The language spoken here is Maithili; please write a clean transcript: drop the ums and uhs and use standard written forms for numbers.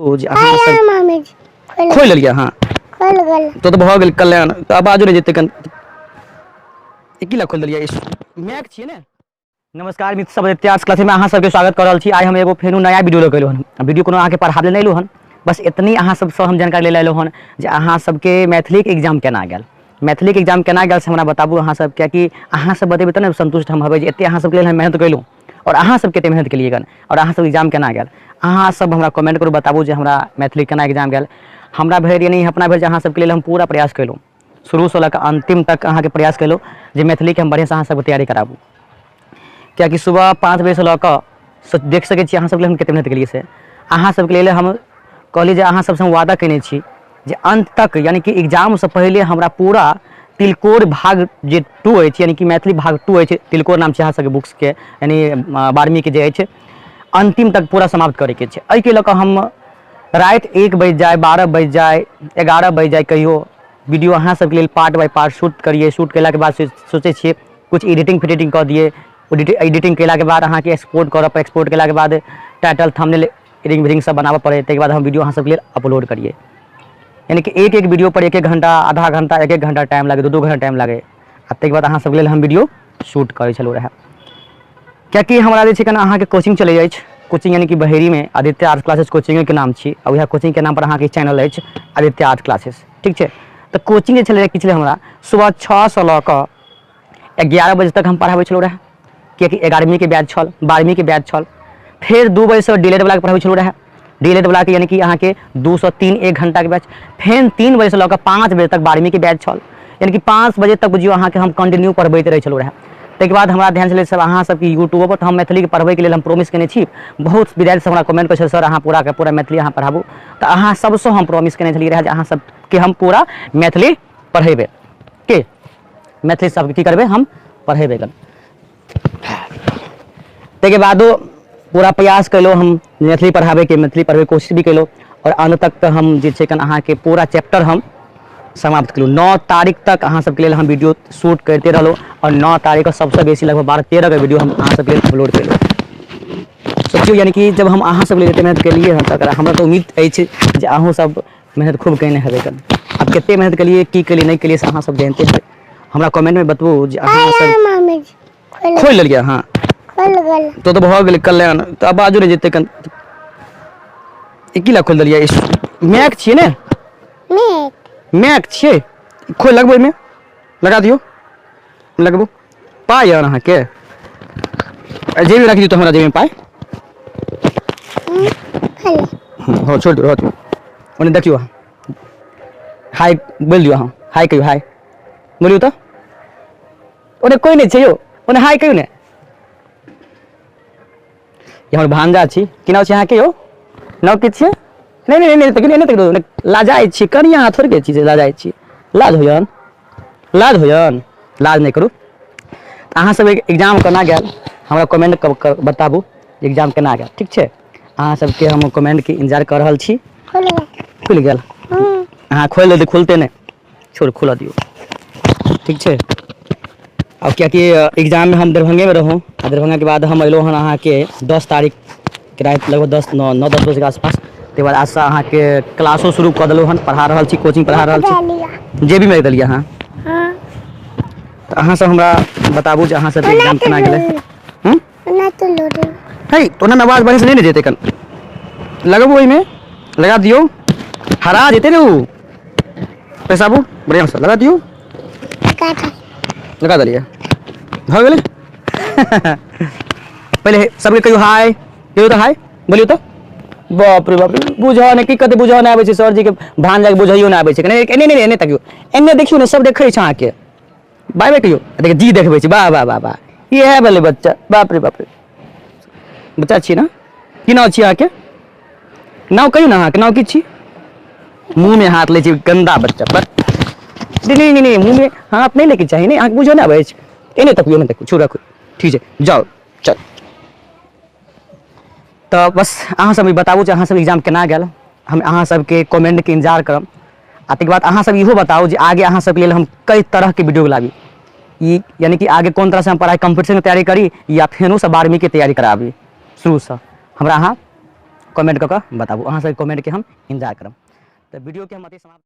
ओ जे अहाँ सब मामी जी खोल खोलि लेलियै अहाँ? खोल गेल। तो तऽ भऽ गेल कल्याण। तऽ आवाजो नहि जेतै कन ई की लए खोलि देलियै? मैक छियै ने। नमस्कार मित्र सब, आदित्य क्लास में अहाँ सबके स्वागत कर रहल छी। आइ हम एगो फेनो नया वीडियो लऽ के एलहुँ हन। वीडियो कोनो अहाँके पढ़ाबे नहि एलहुँ हन, बस एतनी अहाँ सबसँ हम जानकारी ले एलहुँ हन जे अहाँ सबके मैथिलीके एग्जाम केना गेल, मैथिलीके एग्जाम केना गेल से हमरा बताबू अहाँ सब, कियाकि अहाँ सब बतेबै तब ने संतुष्ट हम हेबै जे एते अहाँ सबके लेल हम मेहनत केलहुँ और अहाँ सब कते मेहनत केलियै गन और अहाँ सब एग्जाम केना गेल। अहाँ सब हमरा कमेंट करू, बताबू जे हमरा मैथिली केना एग्जाम गेल। हमरा भरि यानी अपना भरि जे अहाँ सबके लेल हम पूरा प्रयास केलहुँ, शुरूसँ लऽ कऽ अन्तिम तक अहाँके प्रयास केलहुँ जे मैथिलीके हम बढ़िआँसँ अहाँ सबके तैयारी कराबू, कियाकि सुबह 5 बजेसँ लऽ कऽ देख सकै छी अहाँ सबके लेल हम कते मेहनत केलियै से। अहाँ सबके लेल हम कहली जे अहाँ सबसँ हम वादा केने छी जे अन्त तक यानी कि एग्जामसँ पहिले हमरा पूरा तिलकोर भाग जे 2 अछि, यानी कि मैथिली भाग 2 अछि, तिलकोर नाम छै अहाँ सबके बुक्सके, यानी 12वींके जे अछि, अन्तिम तक पूरा समाप्त करैके छै। एहिके लऽ कऽ हम राति 1 बजि जाय, 12 बजि जाय, 11 बजि जाय, कहियो वीडियो अहाँ सबके लेल पार्ट बाय पार्ट शूट करियै। शूट केलाके बाद सोचै छियै कुछ एडिटिंग फिडिटिंग कऽ दियै। एडिटिंग केलाके बाद अहाँके एक्सपोर्ट करऽ पड़ै, एक्सपोर्ट केलाके बाद टाइटल थंबनेल रिंग विरिंग सब बनाबऽ पड़ै, ताहिके बाद हम वीडियो अहाँ सबके लेल अपलोड करियै। यानी कि एक एक वीडियो पर एक एक घंटा, आधा घंटा, एक एक घंटा टाइम लागै, 2-2 घंटा टाइम लागै, आ ताहिके बाद अहाँ सबके लेल हम वीडियो शूट करै छलहुँ रहए। कियाकि हमरा जे छै कनि अहाँके कोचिंग चलै अछि, कोचिंग यानी कि बहेरीमे आदित्य आर्ट क्लासेस कोचिंगेके नाम छी, आ वएह कोचिंगके नाम पर अहाँके चैनल अछि आदित्य आर्ट क्लासेस, ठीक छै। तऽ कोचिंग जे छलै की छलै, हमरा सुबह 6 लऽ कऽ 11 बजे तक हम पढ़ाबै छलहुँ रहए, कियाकि 11वींके बैच छल, 12वींके बैच छल। फेर 2 बजेसँ डी एल एड वलाके पढ़ाबै छलहुँ रहए, डी एल एड वलाके यानी कि अहाँके 2 से 3 1 घंटाके बैच। फेर 3 बजेसँ लऽ कऽ 5 बजे तक 12वींके बैच छल, यानी कि 5 बजे तक बुझियौ अहाँके हम कंटिन्यू पढ़बैत रहै छलहुँ रहए। ताहिके बाद हमरा ध्यान छलै सर अहाँ सबके यूट्यूबो पर हम मैथिलीके पढ़बैके लेल हम प्रोमिस केने छी। बहुत विद्यार्थी सब हमरा कमेंट करै छल सर अहाँ पूराके पूरा मैथिली अहाँ पढ़ाबू, तऽ अहाँ सबसँ हम प्रोमिस केने छलियै रहए जे अहाँ सबके हम पूरा मैथिली पढ़ेबै। के मैथिली सबके की करबै हम पढ़ेबै गन। ताहिके बादो पूरा प्रयास केलहुँ हम मैथिली पढ़ाबैके, मैथिली पढ़बैके कोशिश भी केलहुँ और अन्त तक तऽ हम जे छै कन अहाँके पूरा चैप्टर हम समाप्त केलहुँ। 9 तारीख तक अहाँ सबके लेल हम वीडियो शूट करिते रहलहुँ और 9 तारीख के सबसँ बेसी लगभग 12-13 के वीडियो हम अहाँ सबके लेल अपलोड केलहुँ। सोचियौ यानी कि जब हम अहाँ सब लेल एते मेहनत केलियै हन तऽ हमरा तऽ उम्मीद अछि जे अहूँ सब मेहनत खूब केने हेबै कन। आब कते मेहनत केलियै, की केलियै, नहि केलियै से अहाँ सब जानते हेबै। हमरा कमेंट में बतबू जे अहाँ सब मामी जी खोलि लेलियै अहाँ? खोल गेल। तो तऽ भऽ गेलै कल्याण। तऽ आवाजो नहि जेतै कन। ई की लए खोलि देलियै? मैक छियै ने? मैक मैक छियै। खोलि लगबै एहिमे लगा दियौ, लगबू। पाइ यऽ अहाँके जेबी राखि दियौ तऽ हमरा जेबीमे पाइ। हँ छोड़ि दियौ, रहऽ दियौ। ओने देखियौ अहाँ, हाय बोलि दियौ, अहाँ हाय कहियौ, हाय बोलियौ तऽ। ओने कोइ नहि छै यौ, ओने हाय कहियौ ने। ई हमर भांजा छी। की नाम छै अहाँके यौ? नाम की छियै? नहि नहि नहि नहि नहि नहि लाजाइ छी कनिया, अहाँ थोड़के छी जे लाजाइ छी। लाज होयन, लाज होयन, लाज नहि करू। तऽ अहाँ सब एग्जाम केना गेल हमरा कमेंट कऽ बताबू, एग्जाम केना गेल, ठीक छै। अहाँ सबके हम कमेंटके इंतजार कऽ रहल छी। खुलि गेल? अहाँ खोलि देबै, खुलते नहि, छोड़ खोलऽ दियौ, ठीक छै। आब कियाकि एग्जाममे हम दरभंगेमे रहौं आ दरभंगाके बाद हम अयलहुँ हन अहाँके 10 तारीखके राति लगभग 10 9-10 बजेके आसपास। ताहिके बाद आजसँ अहाँके क्लासो शुरू कऽ देलहुँ हन, पढ़ा रहल छी, कोचिंग पढ़ा रहल छी। जेबीमे राखि देलियै अहाँ? तऽ अहाँ सब हमरा बताबू जे अहाँ सबके एग्जाम केना गेलै। है ओना आवाज बढ़िआँसँ नहि ने जेतै, कन लगबू ओहिमे लगा दियौ, हरा जेतै ने ओ पैसा। आबू बढ़िआँसँ लगा दियौ। लगा देलियै, भऽ गेलै। पहिले सबके कहियौ हाय, कहियौ तऽ हाय बोलियौ तऽ। बाप रे बाप रे, बुझऽ नहि की कहतै, बुझऽ नहि आबै छै सरजीके, भांजाके बुझैयो नहि आबै छै। एने नहि एने तकियौ, एने देखियौ ने, सब देखै छै अहाँके। बाय बाय कहियौ, देखियौ जी देखबै छी। वाह वाह वाह वाह, इएह भेलै बच्चा। बाप रे बाप रे, बच्चा छी ने। की नाम छी अहाँके? नाम कहियौ ने, अहाँके नाम की छी? मुँहमे हाथ लै छी गन्दा बच्चा पर। नहीं नहीं नहीं, मुँहमे हाथ नहि लैके चाही ने, अहाँके बुझऽ नहि आबै अछि। एने तकियौ, एने तकियौ, छोड़ राखू, ठीक छै, जाउ चल। तऽ बस अहाँ सब बताबू जे अहाँ सब एग्जाम केना गेल। हम अहाँ सबके कमेंटके इंतजार करब। आ ताहिके बाद अहाँ सब इहो बताउ जे आगे अहाँ सबके लेल हम कई तरहके वीडियो लाबी, ई यानी कि आगे कोन तरहसँ हम पढ़ाइ कम्पटिशनके तैयारी करी या फेरोसँ 12वींके तैयारी कराबी शुरूसँ। हमरा अहाँ कमेंट कऽ कऽ बताबू। अहाँ सबके कमेंटके हम इंतजार करब। तऽ वीडियोके हम अति समाप्त।